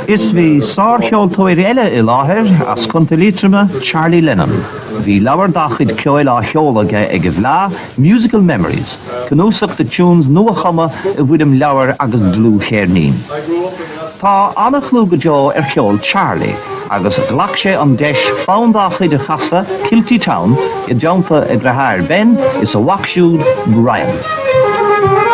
Is bhí sárcheoltóir eile i láthair, as Contae Liatroma, Charlie Lennon. Bhí leabhar dá chuid ceoil á sheoladh aige ag an bhFleadh, Musical Memories, cnuasach de tunes nua-chumtha i bhfoirm leabhair agus dlúthcheirnín. Tá an-chlú go deo ar cheol Charlie agus ghlac sé an deis fonn dá chuid a chasadh, Kilty Town, i dteannta a dhreatháir Ben is a mhac siúd, Brian.